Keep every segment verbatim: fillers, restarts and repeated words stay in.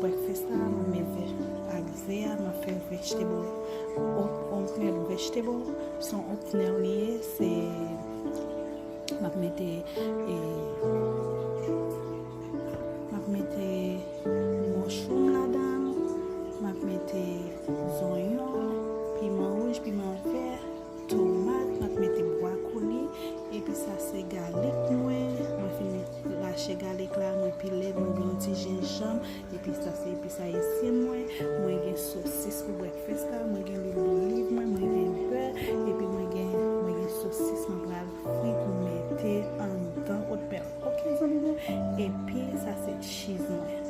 Breakfast la, mwen met vè-, ak ze a, mwen fè vegetable, op-, oatmeal vegetable, se yon oatmeal li ye, se, m ap mete, e, m ap mete mushroom ladan, m ap mete zonyon, piman wouj, piman vè, tomat, m ap mete bwakoli, epi sa se galik mwen, mwen fin rache galik la, mwen pile, mwen gen yon ti jenjanm, epi sa se epis ayisyen mwen, mwen gen sosis pou breakfast la, mwen gen lwil doliv mwen, mwen gen bè, epi mwen gen, mwen gen sosis mwen pral fri pou mete anndan oatmeal. Ok, zanmi mwen, epi sa se cheese mwen.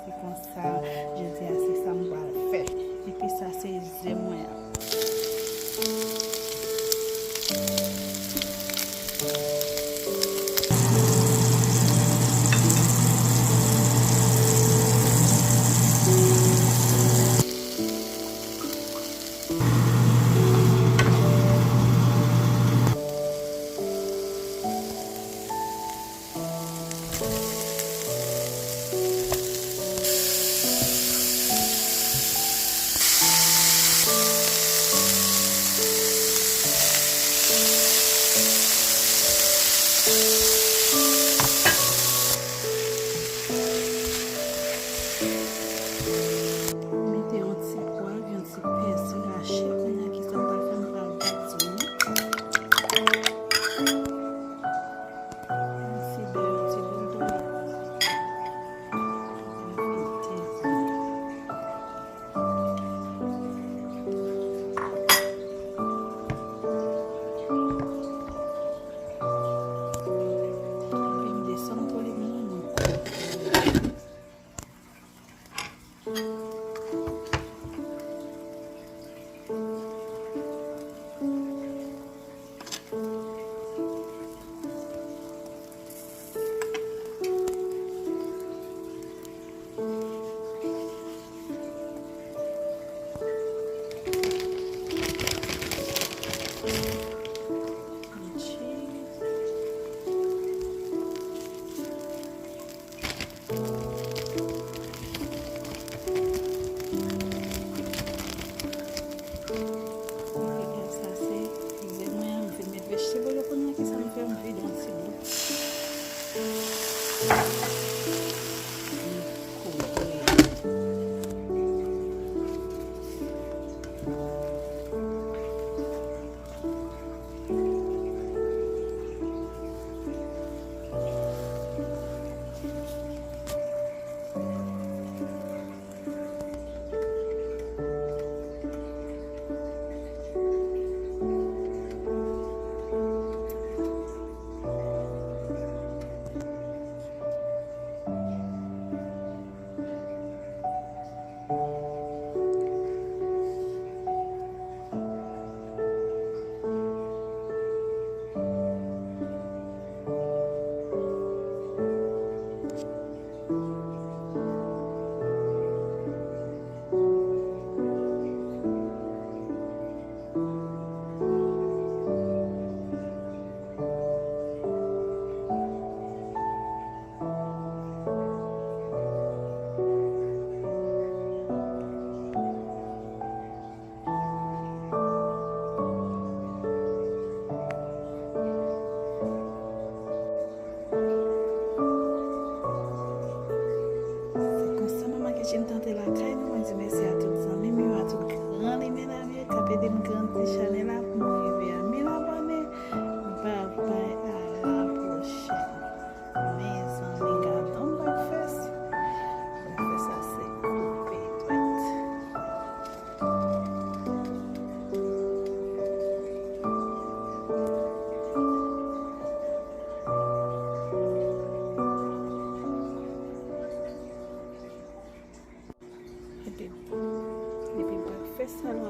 Se konsa, jodi a, se sa m pral fè. Epi sa, se ze mwen an. Mete yon ti pwav, yon ti pèsi rache. Kounye a, kisa m pral fè? M pral bat zonyon. Yon ti bè, yon ti lwil doliv. Epi m desann pouli mwen, mwen koupe. Sa se ze mwen an, m fin met vegetable yo kounye a, kisa m fè, m vide yon ti boul. M kouvri. Se konsa Mama Kitchen tante lakay nou. Mwen di mèsi a tout zanmi m yo, a tout gran limè n avye k ap ede m grandi chanèl la pou mwen rive a mil abòne. Bye bye, a la pwochèn. Mezanmi, gad on breakfast. Breakfast sa se koupe dwèt. Epi, epi breakfast sa nou